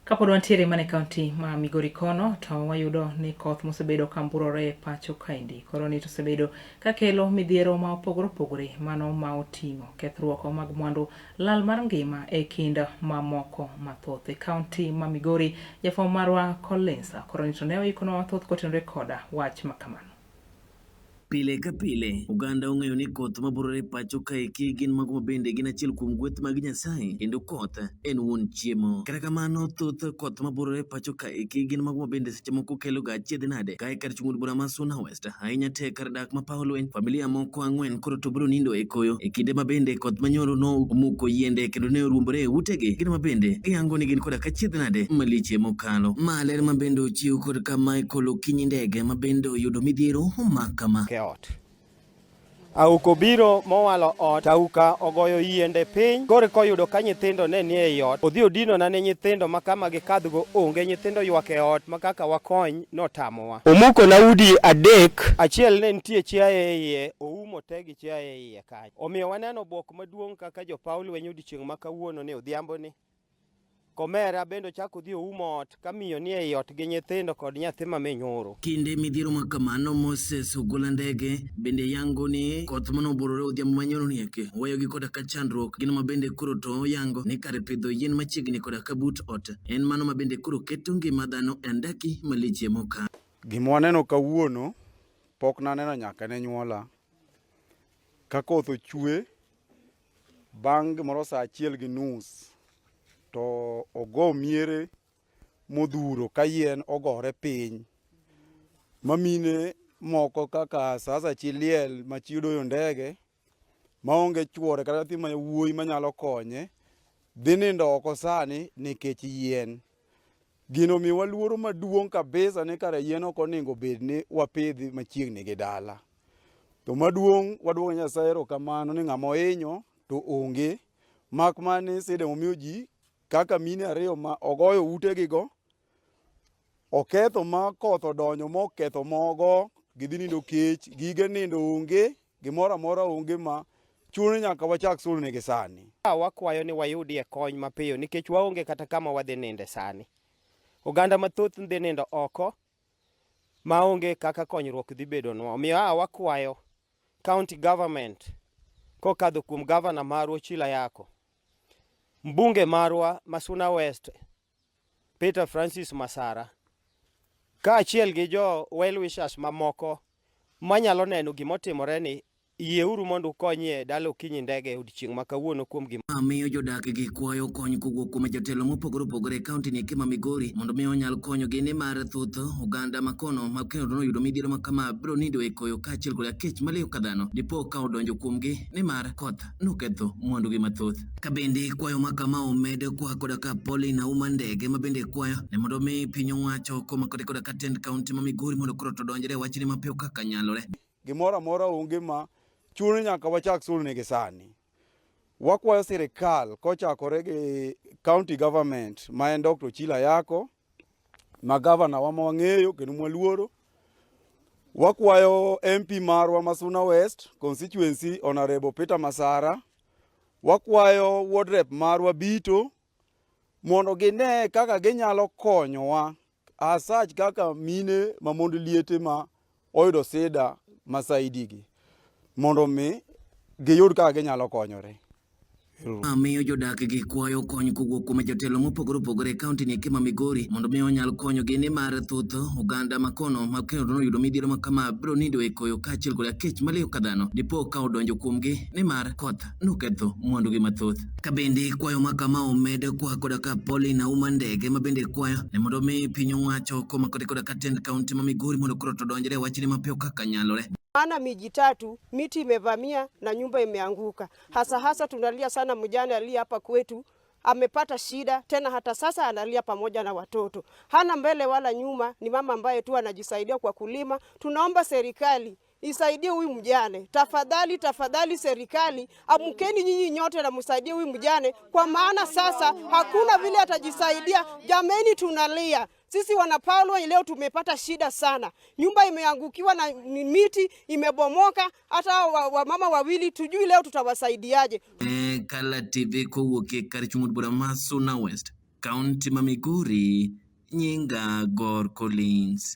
Kapod wantiere mana e kaunti ma Migori kono to wayudo ni koth mosebedo ka mburore e pacho kaendi koro ni to osebedo ka kelo midhiero ma opogore opogore mano ma oting'o kethruok mag mwandu, lal mar ngima e kind mamoko mathoth. E kaunti ma Migori, jafwambo marwa Collins koro ni to ne oikonwa mathoth kotenore koda wach ma kamano. Pile ka pile, oganda ong'eyo ni koth maburore e pacho kaeki gin mago mabende gin achiel kuom gweth mag Nyasaye kendo koth en wuon chiemo. Kata kamano, thoth koth maburore e pacho kaeki gin mago mabende seche moko kelo ga achiedh nade kae kar chung' od bura ma Suna West, ahinya te kar dak ma paw lweny, familia moko ang'wen koro to biro nindo e koyo e kinde ma bende koth manyoro no omuko yiende kendo ne oruombore e utegi, gin mabende giyango ni gin koda ka achiedh nade malichie mokalo. Ma ler ma bende ochiw kod ka Michael Okinyi Ndege ma bende oyudo midhiero ma kama. E ot. Auka obiro mowalo ot, auka ogoyo yiende piny, koro koyudo ka nyithindo ne nie ei ot, odhi odinona ne nyithindo ma kama gikadhgo onge, nyithindo ywak e ot ma kaka wakony notamowa. Omukona udi adek, achiel ne nitie chiaye e iye, oumo te gi chiaye e iye kanyo. Omiyo waneno bwok maduong' kaka jopaw lweny odiochieng' ma kawuono ni odhiambo ni. Komera bende ochako odhi oumo ot ka miyo ni ei ot gi nyithindo kod nyathi ma minyuru. Kinde midhiero ma kamano, Moses Ogola Ndege bende yango ni koth mane oborore odhiambo manyoro ni eki oweyogi koda ka chandruok gino ma bende koro to oyango ni kar pidho yien machiegni koda ka but ot en mano ma bende koro keto ngima dhano e andaki malichie mokalo. Gima waneno kawuono pok naneno nyaka ne nyuola. Ka koth ochwe Bang' gimoro saa achiel gi nus to ogo miere modhuro ka yien ogore piny ma mine moko kaka sasa chi liel ma chi odoyo ndege maonge chuore kata nyathi ma wuoyi manyalo konye dhi nindo oko sani nikech yien. Gino omiyowa luoro maduong' kabisa ni kare yien ok onego bed ni wapidhi machiegni gi dala. To maduong' waduoko ne Nyasaye erokamano ni ng'ama ohinyo to onge mak mana ni sida momiyo ji kaka mine ariyo ma ogoyo utegigo oketho ma koth odonjo moketho mogo gidhi nindo kech gige nindo onge gimoro amora onge ma chuno ni nyaka wachak sulnegi sani. Wakwayo ni wayudie kony mapiyo nikech waonge kata kama wadhi ninde sani. Oganda mathoth dhi nindo oko maonge kaka konyruok dhi bedonwa. Omiyo a wakwayo county government kokadho kuom gavana marwa Ochilo Ayako, mbunge marwa ma Suna West Peter Francis Masara, kaachiel gi jo well wishers mamoko manyalo neno gimotimore ni Yieuru mondo ukonyie dala Okinyi Ndege e odiechieng' ma kawuono kuom gima. Ma miyo jodak gi kwayo kony kowuok kuom jotelo mopogore opogore e kaunti ni eki ma Migori mondo mi onyal konyogi nimar thoth oganda ma kono ma kendo noyudo midhiero ma kama biro nindo e koyo kaachiel koda kech maliw ka dhano dipo ka odonjo kuomgi nimar koth noketho mwandugi mathoth. Ka bende kwayo ma kama omed kwa koda ka Pauline Auma Ndege ma bende kwayo ni mondo mi piny owacho komakore koda ka tend kaunti ma Migori mondo koro to odonjre e wachni mapiyo kaka nyalore. Gimoro amora onge ma chuno ni nyaka wachak sulnegi sani. Wakwayo sirikal kochakore gi county government ma en Dr. Ochilo Ayako ma gavana wa ma wang'eyo kendo mwaluoro. Wakwayo MP marwa ma Suna West constituency Honorable Peter Masara. Wakwayo ward rep marwa Bito mondo gine kaka ginyalo konyowa As such kaka mine ma mond liete ma oyudo sida ma saidi gi mondo mi giyud kaka ginyalo konyore. Ma miyo jodak gi kwayo kony kowuok kuom jotelo mopogore opogore e kaunti ni eki ma Migori mondo mi onyal konyogi nimar thoth oganda ma kono ma kendo noyudo midhiero ma kama biro nindo e koyo kaachiel koda kech maliw ka dhano dipo ka odonjo kuomgi nimar koth noketho mwandugi mathoth. Ka bende kwayo ma kama omed kwa koda ka Pauline Auma Ndege ma bende kwayo ni mondo mi piny owacho komakore koda ka tend kaunti ma Migori mondo koro to odonjre e wachni mapiyo kaka nyalore. Maana miji tatu miti imevamia na nyumba imeanguka. Hasa hasa tunalia sana mjane aliye hapa kwetu amepata shida tena, hata sasa analia pamoja na watoto, hana mbele wala nyuma. Ni mama ambaye tu anajisaidia kwa kulima. Tunaomba serikali isaidie huyu mjane tafadhali, tafadhali serikali, amkeni nyinyi nyote na msaidie huyu mjane, kwa maana sasa hakuna vile atajisaidia. Jameni, tunalia sisi wana Palwa leo tumepata shida sana, nyumba imeangukiwa na miti imebomoka, hata wamama wa wawili tujui leo tutawasaidiaje. E, Kala TV kowuok e kar chung' od bura ma Suna West. Kaunti ma Migori, nyinga Gor Collins.